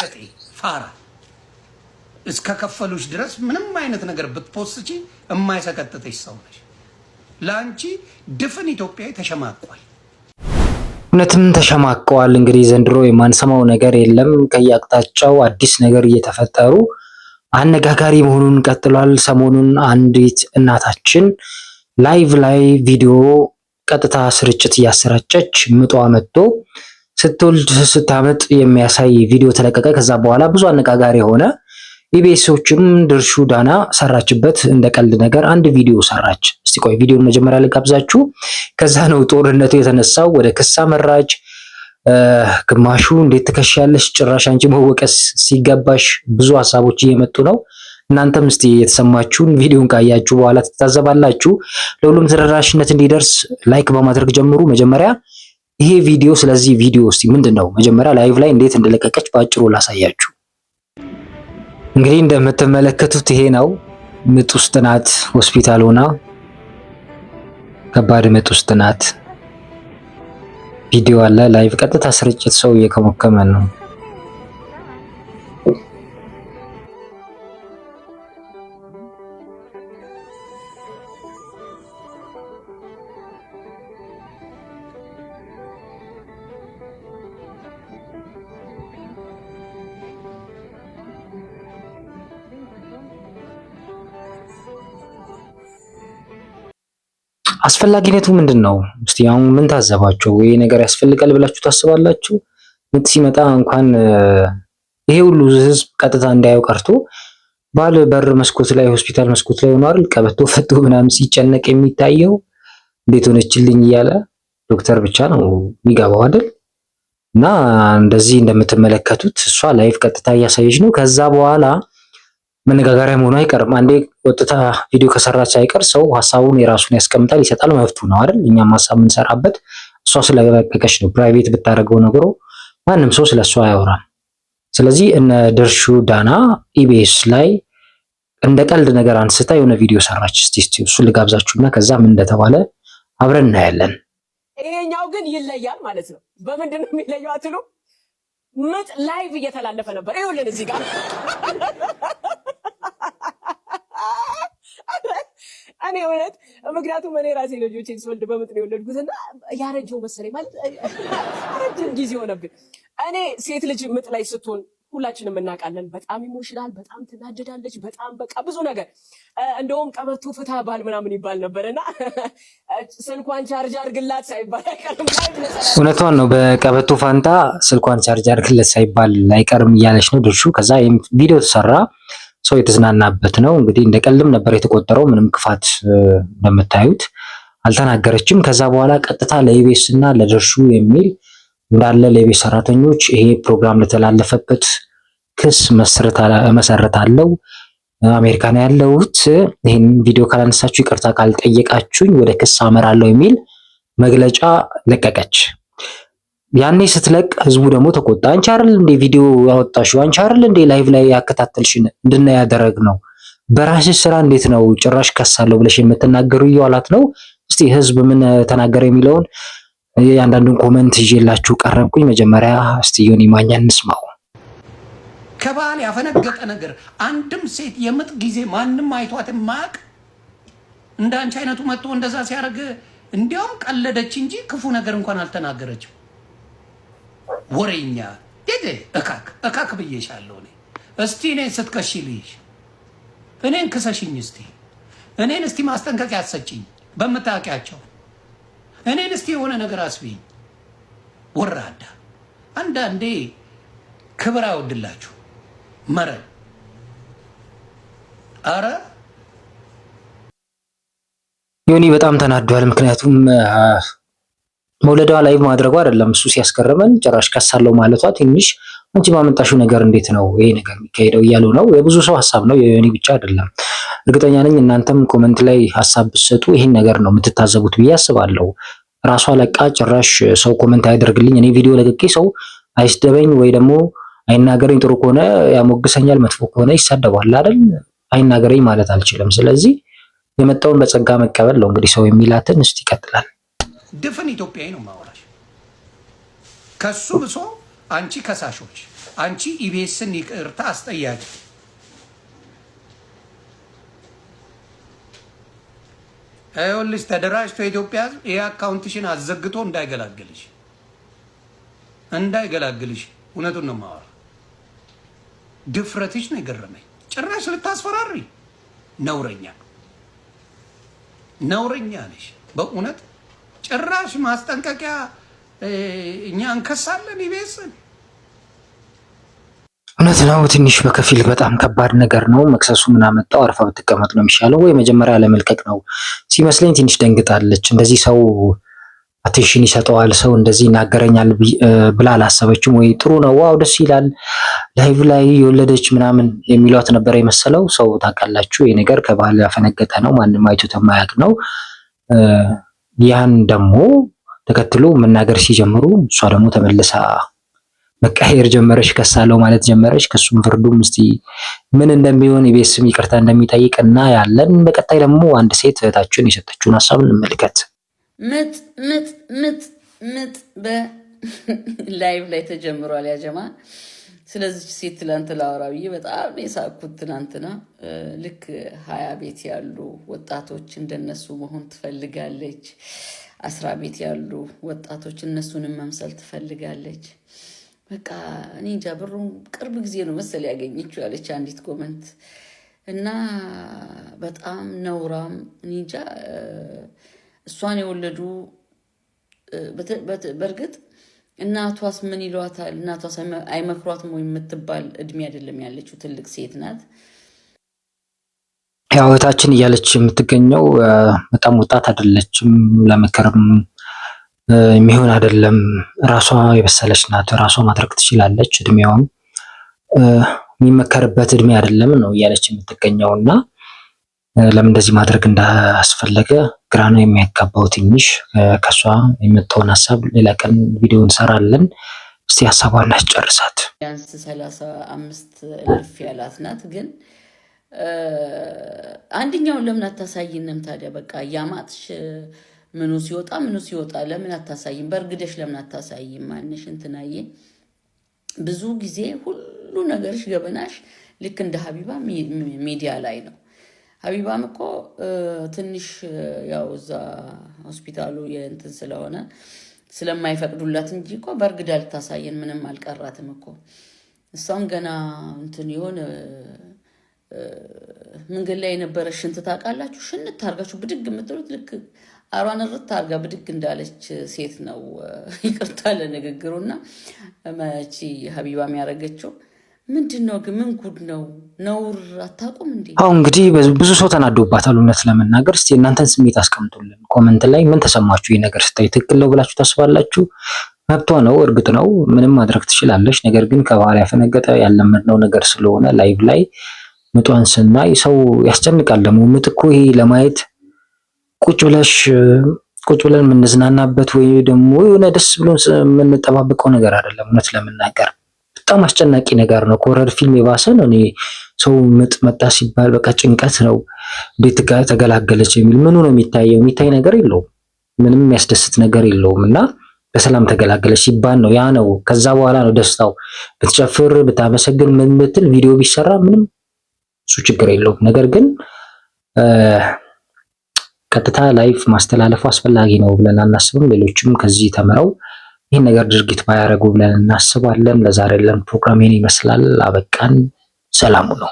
ሰገጤ ፋራ እስከ ከፈሉሽ ድረስ ምንም አይነት ነገር ብት post ቺ የማይሰቀጥጥሽ ሰው ነሽ። ለአንቺ ድፍን ኢትዮጵያዊ ተሸማቋል። እውነትም ተሸማቀዋል። እንግዲህ ዘንድሮ የማንሰማው ነገር የለም። ከየአቅጣጫው አዲስ ነገር እየተፈጠሩ አነጋጋሪ መሆኑን ቀጥሏል። ሰሞኑን አንዲት እናታችን live ላይ ቪዲዮ ቀጥታ ስርጭት እያሰራጨች ምጧ መጥቶ ስትወልድ ስታመጥ የሚያሳይ ቪዲዮ ተለቀቀ። ከዛ በኋላ ብዙ አነጋጋሪ የሆነ ኢቢኤሶችም ድርሹ ዳና ሰራችበት። እንደ ቀልድ ነገር አንድ ቪዲዮ ሰራች። እስቲ ቆይ ቪዲዮን መጀመሪያ ልጋብዛችሁ። ከዛ ነው ጦርነቱ የተነሳው። ወደ ክስ አመራች። ግማሹ እንዴት ትከሻለሽ፣ ጭራሽ አንቺ መወቀስ ሲገባሽ፣ ብዙ ሀሳቦች እየመጡ ነው። እናንተም እስቲ የተሰማችሁን ቪዲዮን ካያችሁ በኋላ ትታዘባላችሁ። ለሁሉም ተደራሽነት እንዲደርስ like በማድረግ ጀምሩ። መጀመሪያ ይሄ ቪዲዮ ስለዚህ ቪዲዮ እስቲ ምንድን ነው መጀመሪያ live ላይ እንዴት እንደለቀቀች በአጭሩ ላሳያችሁ። እንግዲህ እንደምትመለከቱት ይሄ ነው። ምጥ ውስጥ ናት፣ ሆስፒታል ሆና ከባድ ምጥ ውስጥ ናት። ቪዲዮ አለ live ቀጥታ ስርጭት ሰው እየከመከመ ነው። አስፈላጊነቱ ምንድን ነው? እስቲ አሁን ምን ታዘባችሁ? ይሄ ነገር ያስፈልጋል ብላችሁ ታስባላችሁ? ምጥ ሲመጣ እንኳን ይሄ ሁሉ ህዝብ ቀጥታ እንዳየው ቀርቶ ባል በር መስኮት ላይ ሆስፒታል መስኮት ላይ ሆኖ አይደል ቀበቶ ፈቶ ምናምን ሲጨነቅ የሚታየው እንዴት ሆነችልኝ እያለ ዶክተር ብቻ ነው የሚገባው አይደል? እና እንደዚህ እንደምትመለከቱት እሷ live ቀጥታ እያሳየች ነው። ከዛ በኋላ መነጋገሪያ መሆኑ አይቀርም። አንዴ ወጥታ ቪዲዮ ከሰራች አይቀር ሰው ሀሳቡን የራሱን ያስቀምጣል፣ ይሰጣል። መብቱ ነው አይደል? እኛም ሀሳብ የምንሰራበት እሷ ስለለቀቀች ነው። private ብታደርገው ነገሩ ማንም ሰው ስለ እሷ አያወራም። ስለዚህ እነ ድርሹ ዳና ኢቢኤስ ላይ እንደ ቀልድ ነገር አንስታ የሆነ ቪዲዮ ሰራች። እስቲ እስቲ እሱን ልጋብዛችሁና ከዛ ምን እንደተባለ አብረን እናያለን። ይሄኛው ግን ይለያል ማለት ነው። በምንድን ነው የሚለየው አትሉ? ምጥ live እየተላለፈ ነበር። ይኸውልን እዚህ ጋር እኔ እውነት ምክንያቱም እኔ ራሴ ልጆቼን ስወልድ በምጥ ነው የወለድኩት እና ያረጀው መሰለኝ ማለት ረጅም ጊዜ ሆነብኝ። እኔ ሴት ልጅ ምጥ ላይ ስትሆን ሁላችንም እናውቃለን። በጣም emotional፣ በጣም ትናደዳለች፣ በጣም በቃ ብዙ ነገር። እንደውም ቀበቶ ፍታ ባል ምናምን ይባል ነበር እና ስልኳን charge አድርግላት ሳይባል አይቀርም። እውነቷን ነው። በቀበቶ ፋንታ ስልኳን charge አድርግለት ሳይባል አይቀርም እያለች ነው ድርሹ። ከዛ ይህም ቪዲዮ ተሰራ፣ ሰው የተዝናናበት ነው። እንግዲህ እንደ ቀልድም ነበር የተቆጠረው። ምንም ክፋት እንደምታዩት አልተናገረችም። ከዛ በኋላ ቀጥታ ለኢቢኤስ እና ለድርሹ የሚል እንዳለ ለኢቢኤስ ሰራተኞች ይሄ ፕሮግራም ለተላለፈበት ክስ መሰረታለሁ፣ አሜሪካን ያለሁት ይህን ቪዲዮ ካላነሳችሁ ይቅርታ ካልጠየቃችሁኝ ወደ ክስ አመራለሁ የሚል መግለጫ ለቀቀች። ያኔ ስትለቅ ህዝቡ ደግሞ ተቆጣ። አንቺ አይደል እንዴ ቪዲዮ ያወጣሽው? አንቺ አይደል እንዴ live ላይ ያከታተልሽን እንድናይ ያደረግነው? በራስሽ ስራ እንዴት ነው ጭራሽ ከሳለሁ ብለሽ የምትናገሩ እያላት ነው። እስቲ ህዝብ ምን ተናገረ የሚለውን የአንዳንዱን comment ይዤላችሁ ቀረብኩኝ። መጀመሪያ እስቲ ዮኒ ማኛ እንስማው። ከባህል ያፈነገጠ ነገር አንድም ሴት የምጥ ጊዜ ማንም አይቷት የማያውቅ እንደ አንቺ አይነቱ መጥቶ እንደዛ ሲያደርግ እንዲያውም ቀለደች እንጂ ክፉ ነገር እንኳን አልተናገረችም። ወሬኛ ዴ እካክ እካክ ብዬሻለሁ። እኔ እስቲ እኔን ስትከሺ ልይሽ፣ እኔን ክሰሽኝ እስቲ፣ እኔን እስቲ ማስጠንቀቂያ አትሰጭኝ በምታውቂያቸው፣ እኔን እስቲ የሆነ ነገር አስቢኝ። ወራዳ አንዳንዴ ክብር አይወድላችሁ መረን። አረ ዮኒ በጣም ተናዷል። ምክንያቱም መውለዷ live ማድረጓ አይደለም እሱ ሲያስገርመን፣ ጭራሽ ከሳለው ማለቷ ትንሽ አንቺ ባመጣሽው ነገር እንዴት ነው ይሄ ነገር የሚካሄደው እያሉ ነው። የብዙ ሰው ሀሳብ ነው፣ የዮኒ ብቻ አይደለም። እርግጠኛ ነኝ እናንተም comment ላይ ሀሳብ ብትሰጡ ይሄን ነገር ነው የምትታዘቡት ብዬ አስባለሁ። ራሷ ለቃ ጭራሽ ሰው comment አያደርግልኝ፣ እኔ ቪዲዮ ለቅቄ ሰው አይስደበኝ ወይ ደግሞ አይናገረኝ፣ ጥሩ ከሆነ ያሞግሰኛል፣ መጥፎ ከሆነ ይሳደባል አይደል? አይናገረኝ ማለት አልችልም። ስለዚህ የመጣውን በጸጋ መቀበል ነው እንግዲህ ሰው የሚላትን። እስቲ ይቀጥላል። ድፍን ኢትዮጵያዊ ነው ማወራሽ። ከሱ ብሶ አንቺ ከሳሾች አንቺ ኢቢኤስን ይቅርታ አስጠያቂ። ይኸውልሽ ተደራጅቶ የኢትዮጵያ ሕዝብ ይሄ account ሽን አዘግቶ እንዳይገላግልሽ እንዳይገላግልሽ። እውነቱን ነው የማወራው። ድፍረትሽ ነው የገረመኝ። ጭራሽ ልታስፈራሪ። ነውረኛ ነውረኛ ነሽ በእውነት። ጭራሽ ማስጠንቀቂያ፣ እኛ እንከሳለን ኢቢኤስን። እውነት ነው። ትንሽ በከፊል በጣም ከባድ ነገር ነው። መክሰሱ ምን አመጣው? አርፋ ብትቀመጥ ነው የሚሻለው፣ ወይ መጀመሪያ ለመልቀቅ ነው ሲመስለኝ። ትንሽ ደንግጣለች። እንደዚህ ሰው attention ይሰጠዋል፣ ሰው እንደዚህ ይናገረኛል ብላ አላሰበችም። ወይ ጥሩ ነው፣ wow ደስ ይላል፣ live ላይ የወለደች ምናምን የሚሏት ነበር የመሰለው ሰው። ታውቃላችሁ፣ ይህ ነገር ከባህል ያፈነገጠ ነው፣ ማንም አይቶት የማያውቅ ነው። ያን ደግሞ ተከትሎ መናገር ሲጀምሩ እሷ ደግሞ ተመልሳ መቀየር ጀመረች፣ ከሳለው ማለት ጀመረች። ከሱም ፍርዱም እስቲ ምን እንደሚሆን ኢቢኤስም ይቅርታ እንደሚጠይቅ እናያለን። በቀጣይ ደግሞ አንድ ሴት እህታችን የሰጠችውን ሀሳብ እንመልከት። ምጥ ምጥ ምጥ ምጥ በ live ላይ ተጀምሯል። ያጀማ ስለዚች ሴት ትላንት ላወራ ብዬ በጣም የሳቅኩት ትላንትና። ልክ 20 ቤት ያሉ ወጣቶች እንደነሱ መሆን ትፈልጋለች። 10 ቤት ያሉ ወጣቶች እነሱንም መምሰል ትፈልጋለች። በቃ እኔ እንጃ፣ ብሩን ቅርብ ጊዜ ነው መሰል ያገኘችው ያለች አንዲት comment እና በጣም ነውራም፣ እኔ እንጃ፣ እሷን የወለዱ በእርግጥ እናቷስ ምን ይሏታል? እናቷስ አይመክሯትም ወይ የምትባል እድሜ አይደለም ያለችው፣ ትልቅ ሴት ናት። ያው እህታችን እያለች የምትገኘው በጣም ወጣት አይደለችም፣ ለምክርም የሚሆን አይደለም። ራሷ የበሰለች ናት፣ ራሷ ማድረግ ትችላለች። እድሜዋም የሚመከርበት እድሜ አይደለም ነው እያለች የምትገኘው እና ለምን እንደዚህ ማድረግ እንዳስፈለገ ግራ ነው የሚያጋባው። ትንሽ ከሷ የመጣውን ሀሳብ ሌላ ቀን ቪዲዮ እንሰራለን። እስቲ ሀሳቧን እናስጨርሳት። ቢያንስ 35 እልፍ ያላት ናት። ግን አንደኛውን ለምን አታሳይንም ታዲያ? በቃ እያማጥሽ ምኑ ሲወጣ ምኑ ሲወጣ ለምን አታሳይም? በእርግደሽ ለምን አታሳይም? ማንሽ እንትናዬ፣ ብዙ ጊዜ ሁሉ ነገርሽ ገበናሽ ልክ እንደ ሀቢባ ሚዲያ ላይ ነው። ሀቢባም እኮ ትንሽ ያው እዛ ሆስፒታሉ የእንትን ስለሆነ ስለማይፈቅዱላት እንጂ እኮ በእርግዳ ልታሳየን ምንም አልቀራትም እኮ። እሷም ገና እንትን የሆነ መንገድ ላይ የነበረ ሽንት ታውቃላችሁ፣ ሽንት አርጋችሁ ብድግ የምትሉት ልክ አሯን ርት አርጋ ብድግ እንዳለች ሴት ነው። ይቅርታ ለንግግሩና መቺ ሀቢባ የሚያደርገችው ምንድን ነው ግን? ምን ጉድ ነው? ነውር አታውቁም እንዴ? አሁን እንግዲህ ብዙ ሰው ተናዶባታል። እውነት ለመናገር እስቲ እናንተን ስሜት አስቀምጡልን comment ላይ፣ ምን ተሰማችሁ? ይህ ነገር ስታይ ትክክል ነው ብላችሁ ታስባላችሁ? መብቷ ነው፣ እርግጥ ነው ምንም ማድረግ ትችላለች። ነገር ግን ከባህል ያፈነገጠ ያለመድነው ነገር ስለሆነ live ላይ ምጧን ስናይ ሰው ያስጨንቃል። ደግሞ ምጥ እኮ ይሄ ለማየት ቁጭ ብለሽ ቁጭ ብለን የምንዝናናበት ወይ ደግሞ የሆነ ደስ ብሎ የምንጠባበቀው ነገር አይደለም። እውነት ለመናገር በጣም አስጨናቂ ነገር ነው። ከ horror ፊልም የባሰ ነው። እኔ ሰው ምጥ መጣ ሲባል በቃ ጭንቀት ነው። እንዴት ተገላገለች የሚል ምኑ ነው የሚታየው? የሚታይ ነገር የለውም። ምንም የሚያስደስት ነገር የለውም። እና በሰላም ተገላገለች ሲባል ነው ያ ነው። ከዛ በኋላ ነው ደስታው። ብትጨፍር ብታመሰግን ምን ብትል ቪዲዮ ቢሰራ ምንም እሱ ችግር የለውም። ነገር ግን ቀጥታ live ማስተላለፉ አስፈላጊ ነው ብለን አናስብም። ሌሎችም ከዚህ ተምረው ይህን ነገር ድርጊት ባያደርጉ ብለን እናስባለን። ለዛሬ ያለን ፕሮግራም ይህን ይመስላል። አበቃን። ሰላሙ ነው።